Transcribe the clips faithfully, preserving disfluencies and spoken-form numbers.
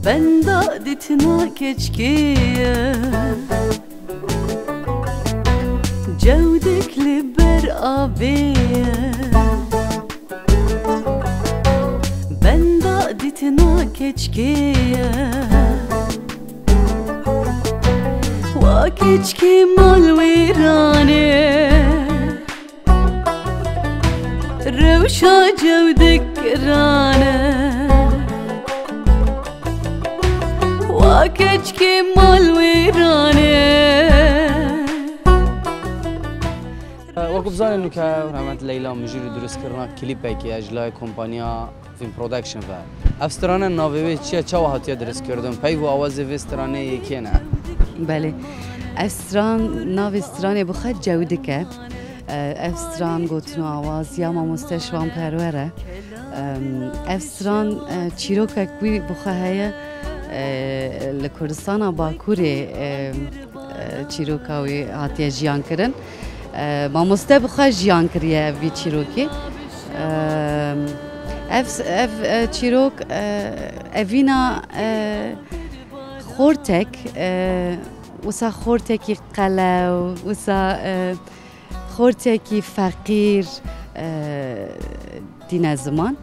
Benda dîtina keçikê ye. Cewdik li ber avê ye. Benda dîtina keçikê ye. Wa keçikê malwêranê. Rewşa Cewdik rane. Wa keçikê malwêranê. Wekî bizanin nûke rehmet Leyla Mijîr û dirustkirina klîpekê ji layê kompanya Film Production ve. Ev strane navê wê çi ye? Çawa hatiye dirustkirdin? Peyv û awazê vê stranê yê kê ne? Belê. Ev stran, navê stranê bi xwe Cewdik e. Ev stran gotin û awaz ya mamoste Şivan Perwer e. Ev stran, çîrokek wî bi xwe heye, li Kurdistana Bakurê, e, çîroka wî hatiye jiyan kirin. E, mamoste bi xwe jiyan kiriye ev vî çîrokî. E, ev, ev, e, çîrok, e, evîna, e, xortek, e, wisa xortekî qelew, wisa, e, xortekî feqîr, e, tîne ziman.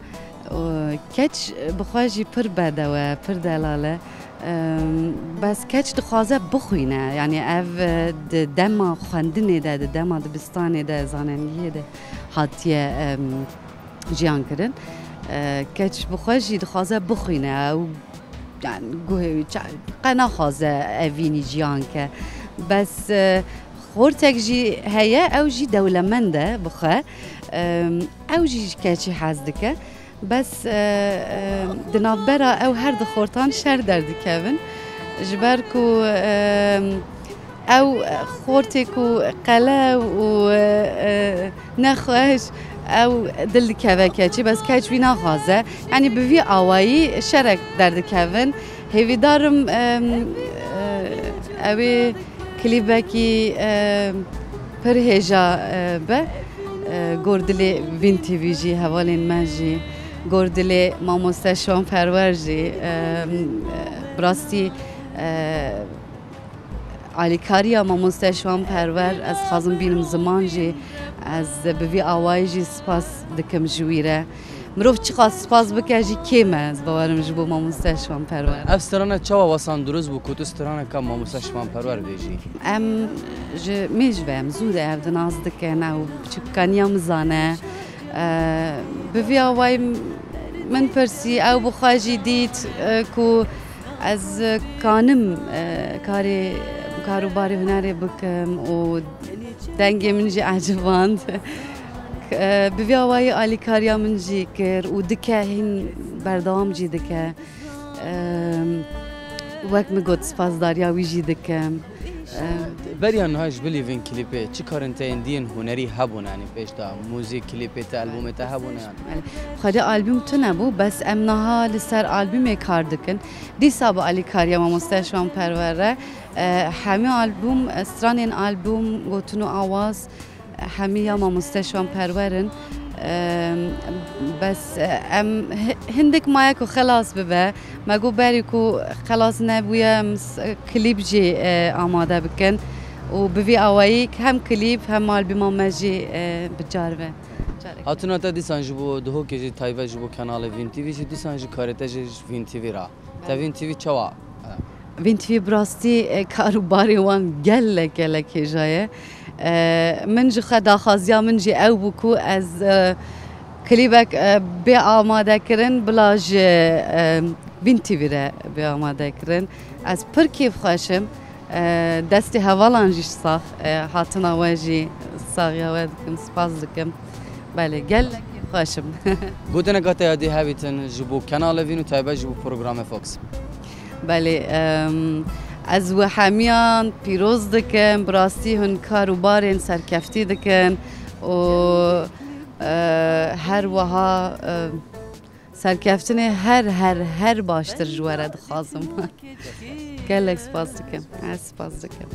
Û keç bi xwe jî pir bedew e, pir delal e. Em, bes keç dixwaze bixwîne. Yanî ev, e, di dema xwendinê de, di dema dibistanê de, zanengiyê de hatiye, em, jiyan kirin. E, keç bi xwe jî dixwaze bixwîne. Ew, yani, guhê wî ça-, qe naxwaze evînî jiyan ke. Bes, e, xortek jî heye, ew jî dewlemend e bi xwe. Em, ew jî ji keçî hez dike. Bes, e, e, di navbera ew her du xortan şer derdikevin. Ji ber ku, em, ew xortê ku qelew û, e, e, nexweş, ew dil dikeve keçî, bes keç wî naxwaze. Yanî bi vî awayî şerek derdikevin. Hêvîdar im, em, e, ew ê klîbekî, e, pir hêja, e, be. E, gor dilê Vîn T V jî, hevalên me jî, gor dilê mamoste Şivan Perwer jî, e, e, bi rastî, e, alîkariya mamoste Şivan Perwer, ez dixwazim bînim ziman jî, ez bi vî awayî jî spas dikim ji wî re. Mirov çiqas spas bike jî kêm e, ez bawerim ji bo mamoste Şivan Perwer. Ev strane çawa wesan dirust bû ku tu straneka mamoste Şivan Perwer bêjî? Em ji mêj ve em zû de ev di nas dikin, ew biçûkaniya min zane. E, bi vî awayî min pirsî, ew bi xwe jî dît, e, ku ez kanim, e, karê, kar û barê hunerê bikim û dengê min jî eciband. E, bi vî awayî alîkariya min jî kir û dike, hîn berdewam jî dike. Em, wek min got, spasdariya wî jî dikim. Em, Beriya niha ji bilî vîn klîpê çi karên te yên diyên hunerî hebûne, yanî pêş de muzîk, klîpê te, albûmê te hebûne yan? Belê. Xwedê albûm tune bû, bes em niha li ser albûmê kar dikin. Dîsa bi alîkariya mamoste Şivan Perwer re, e, hemî albûm, e, stranên albûm, gotin û awaz, hemî ya mamoste Şivan Perwer in. Em, bes, e, em hi-, hindik maye ku xelas bibe. Me got berî ku xelas nebûye, em s-, klîp jî, e, amade bikin. Û bi vî awayî hem klîp hem albûma me jî, e, bi car ve. Carek. Hatina te dîsan ji bo dihokê jî taybet ji bo kanalê Vîn T V jî dîsan jî karê te jî ji Vîn T V re. Te Vîn T V çawa? Vîn T V bi rastî, e, kar û barê wan gelek, gelek hêja ye. E, min ji xwe daxwaziya min jî ew bû ku ez, e, klîbek, e, bê amade kirin, bila ji, e, Vîn T V re bê amade kirin. Ez pir kêfxweş im. E, destê hevalan jî sax, e, hatina we jî saxiya we dikim, spas dikim. Belê, gelek kêfxweş im. Gotineka te ya dî hebîtin ji bo kanalê Vîn û taybet ji bo programê Fox. Belê, em, ez we hemiyan pîroz dikim. Bi rastî hûn kar û barên serkeftî dikin û, e, her wiha, e, serkeftinê her, her, her baştir ji we re dixwazim. Gelek spas dikim. Ez spas dikim.